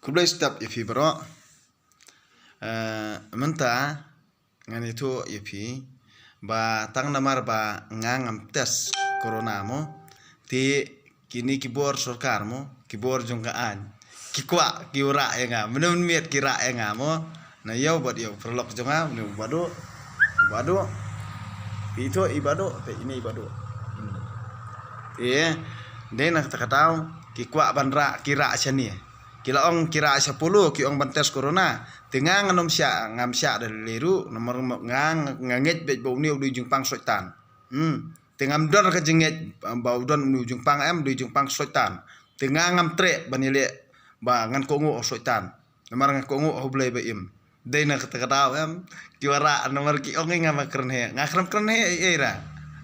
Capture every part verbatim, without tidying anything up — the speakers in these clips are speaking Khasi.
Khublei step ïa phi baroh. Eh, mynta ngan ïathuh ïa phi ba tang namar ba nga ngam test corona mo, te kine ki bor sorkar mo, ki bor jong ka aiñ, ki kwah, ki rah ïa nga, mynno mynmiet ki rah ïa nga mo. Na ïew bad ïew, paralok jong nga, une u Baduh, u Baduh. Phi ïathuh i Baduh, te ine i Baduh. Hmm. Te dei na kata ka daw ki kwah ban rah, ki rah shane. Ki la ong ki rah sha Apollo, ki ong ban test corona. Te nga ngam shah, ngam shah da lei ruh, namar nga, nga ngeit beit ba une u dei u jingpang soitan. Hmm. Te ngam don ka jingngeit ba u don une u jingpang, em, u dei u jingpang soitan. Te nga ngam treh ban ïaleh ba ngan kohnguh ha u soitan. Namar nga kohnguh ha U Blei ba im. Dei na kata ka daw, em, ki wanrah namar ki ong ïa nga ba kren heh. Nga khlem kren heh ei ei ruh.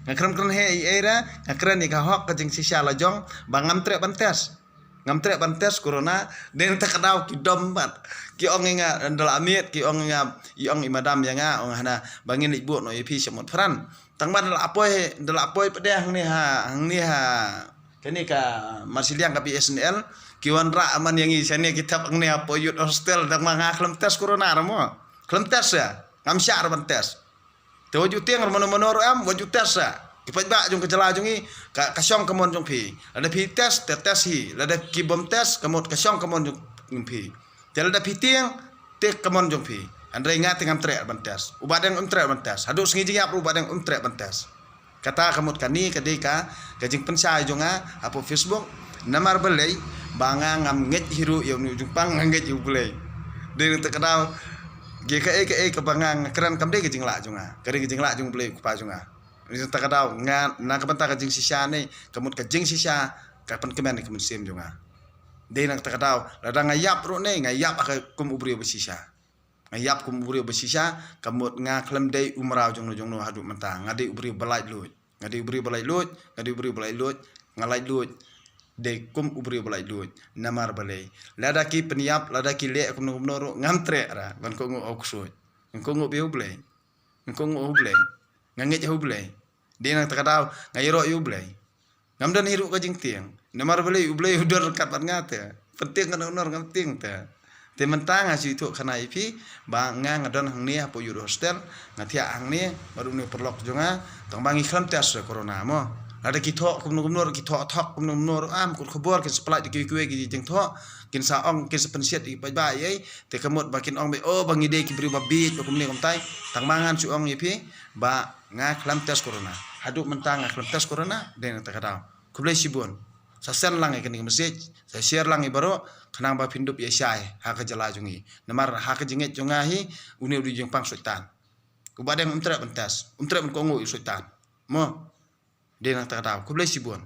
Nga khlem kren heh ei ei ruh, nga kren ïa ka hok ka jingshisha la jong ba ngam treh ban test. Ngam treh ban test corona, dei na kata ka daw ki dom bad ki ong ïa nga, da la miet ki ong ïa nga, i ong i madam ïa nga, ong hana ba ngin leit buh noh ïa phi sha Motphran. Tang ba da la poi, da la poi pat hangne ha, hangne ha kane ka Marshilliang ka B S N L, ki wanrah man ïa ngi shane, ki thep hangne hapoh youth hostel, tang ba nga khlem test corona ruh mo. Khlem test ruh, ngam shah ruh ban test. Te wat ju tieng ruh mano mano ruh, em, wat ju test ruh. Ki paidbah jong ka jylla jong ngi, ka, ka shong ka mon jong phi. Lada phi test, te test hi. Lada ki bym test, ka mut ka shong ka mon jong, jong phi. Te lada phi tieng, te ka mon jong phi. Hynrei nga te ngam treh ban test. U Bahdeng um treh ban test. Haduh sngi jingïap ruh u Bahdeng um treh ban test. Kata ka mut kane ka dei ka, ka jingpynshai jong nga hapoh Facebook. Namar balei ba nga ngam ngeit hi ruh ïa une u jingpang, nga ngeit ïa U Blei. Dei na kata ka daw, kaei kaei kaba nga, nga kren kam dei ka jinglah jong nga. Ka dei ka jinglah jong U Blei u Kpa jong nga. Dei na kata ka daw, nga, na ka bynta ka jingshisha ne, ka mut ka jingshisha ka pynkmen ïa ka mynsiem jong nga. Dei na kata ka daw, lada nga ïap ruh ne, nga ïap ha ka kum u briew ba shisha. Nga ïap kum u briew ba shisha, ka mut nga khlem dei u mraw jongno jongno haduh mynta. Nga dei u briew ba laitluid. Nga dei u briew ba laitluid, nga dei u briew ba laitluid, nga laitluid. Dei kum u briew ba laitluid. Namar balei? Lada ki pynïap, lada ki leh kumno kumno ruh, ngam treh ruh ban kohnguh ha u ksuid. Nga kohnguh beit ha U Blei. Nga kohnguh ha U Blei. Nga ngeit ha U Blei. Dei na kata ka daw, nga ïaroh ïa U Blei. Ngam don hi ruh ka jingtieng. Namar balei? U Blei u don ryngkat bad nga te. Pyntieng kano kano ruh ngam tieng te. Te mynta nga shu ïathuh khana ïa phi ba nga, nga don hangne hapoh youth hostel, nga thiah hangne bad une u paralok jong nga, tang ba ngi khlem test corona mo. Lada ki thoh kumno kumno ruh, ki thoh thok kumno kumno ruh, ah, mukut khubor kin sa pynlait da kiwei kiwei ki jingthoh, kin sa ong, kin sa pynsiat ïa ki paidbah ïa ei, te ka mut ba kin ong beit, oh, ba ngi dei ki briew ba bieit ba kumne kumtai. Tang ba ngan shu ong ïa phi ba nga khlem test corona. Haduh mynta nga khlem test corona, dei na kata ka daw. Khublei shibun. Sa send lang ïa kane ka message, sa share lang ïa baroh, khnang ba phin dup ïa shai ha ka jylla jong ngi. Namar ha ka jingngeit jong nga hi, une u dei u jingpang soitan. U Bahdeng um treh ban test, um treh ban kohnguh ïa u soitan. Mo. Dei na kata ka daw. Khublei shibun.